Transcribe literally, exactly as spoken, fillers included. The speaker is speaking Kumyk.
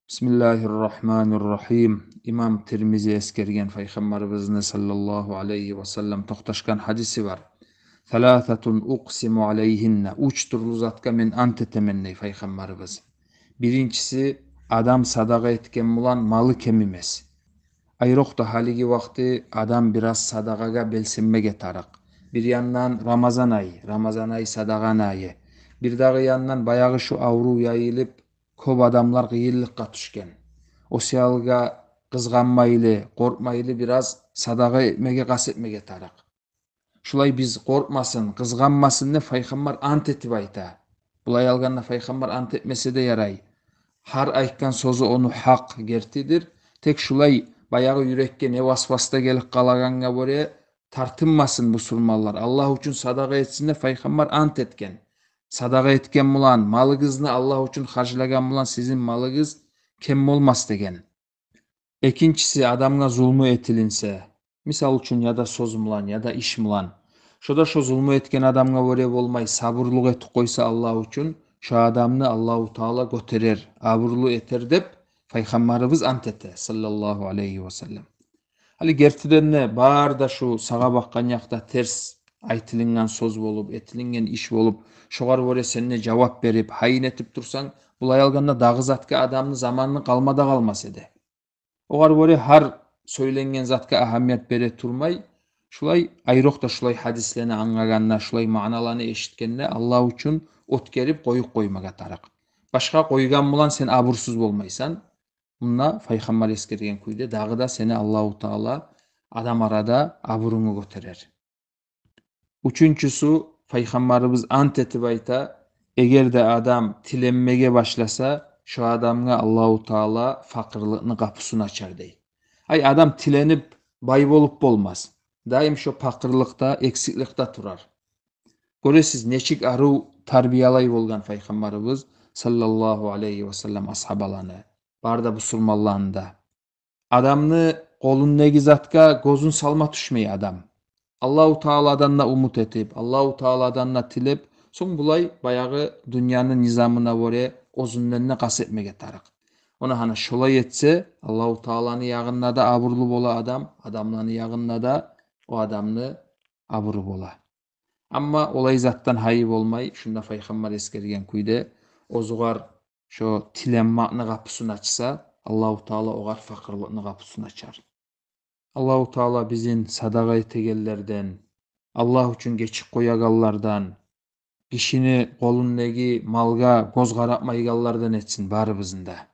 Бисмиллагьир рагьманир рагьим. Имам Тирмизи эсгерген Пайхаммарыбызны саллаллагьу алайгьи ва саллам токъташгъан гьадиси бар. «Саласатун укъсиму алайгьинна». Уьч тюрлю затгъа мен ант этемен, дей Пайхаммарыбыз. Биринчиси, адам садагъа этген булан малы кемимес. Айрокъда гьалиги вакъти адам бираз садагъагъа белсенмеге тарыкъ. Бир яндан Рамазан ай, Рамазан ай садагъаны айы. Бирдагъы яндан баягъы шу аврув яйылып, кёп адамлар къыйынлыкъгъа тюшген. О саялгъа къызгъанмайлы, къоркъмайлы бираз садагъа этмеге къаст этмеге тарыкъ. Шулай биз къоркъмасын, къызгъанмасын деп Пайхаммар ант этип айта. Булай алгъанда Пайхаммар ант этмесе де ярай. Гьар айтгъан сёзю ону гьакъ, гертидир. Тек шулай баягъы юрекге не васвас да гелип къалагъангъа гёре тартынмасын бусурманлар. Аллагь учун садагъа этсин деп Пайхаммар ант этген. Садагъа этген булан, малыгъызны Аллагь учун харжлагъан булан сизин малыгъыз кем болмас деген. Экинчиси, адамгъа зулму этилинсе, мисал учун, яда сёз булан, яда иш булан. Шо да шо зулму этген адамгъа гёре болмай, сабурлукъ этип къойса Аллагь учун, шо адамны Аллагьу Таала гётерер, абурлу этер деп Пайхаммарыбыз ант эте, саллаллагьу алайгьи ва саллам. Гьали гертиден де бары да шу сагъа бакъгъан якъда терс айтылынгъан сёз болуп, этилинген иш болуп, шогъар гёре сен де жавап берип, гьайын этип турсанг, булай алгъанда дагъы затгъа адамны заманы къалма да къалмас эди. Огъар гёре гьар сёйленген затгъа агьамият бере турмай, шулай, айрокъда шулай гьадислени англагъанда, шулай маъналаны эшитгенде, Аллагь учун оьтгерип къоюп къоймагъа тарыкъ. Башгъа къойгъан булан сен абурсуз болмайсан. Мунда Пайхаммар эсгерген кюйде, дагъы да сени Аллагьу Таала адам арада абурунгну гётерер. Уьчюнчюсю, Пайхаммарыбыз ант этип айта, эгер де адам тиленмеге башласа, шо адамгъа Аллагьу Таала пакъырлыкъны къапусун ачар, дей. Ай, адам тиленип бай болуп болмас. Даим шо пакъырлыкъда, эксикликде турар. Гёресиз, нечик арив тарбиялай болгъан Пайхаммарыбыз, саллаллагьу алайгьи ва саллам, асгьабаланы, бары да бусурманланы да. Адамны къолундагъы затгъа гёзюн салма тюшмей адам. Аллагьу Тааладан да умут этип, Аллагьу Тааладан да тилеп, сонг булай баягъы дюньяны низамына гёре оьзюнден де къаст этмеге тарыкъ. Она гьана шолай этсе, Аллагьу Тааланы ягъында да абурлу бола адам, адамланы ягъында да о адамны абуру бола. Амма олай затдан гьайы болмай, шунда Пайхаммар эсгерген кюйде, оьзюгер шо тиленмекни къапусун ачса, Аллагьу Таала огъар пакъырлыкъны къапусун ачар. Аллагьу Таала бизин садагъа этегенлерден, Аллагь учун гечип къоягъанлардан, гишини къолундагъы малгъа гёз къаратмайгъанлардан этсин барыбызны да.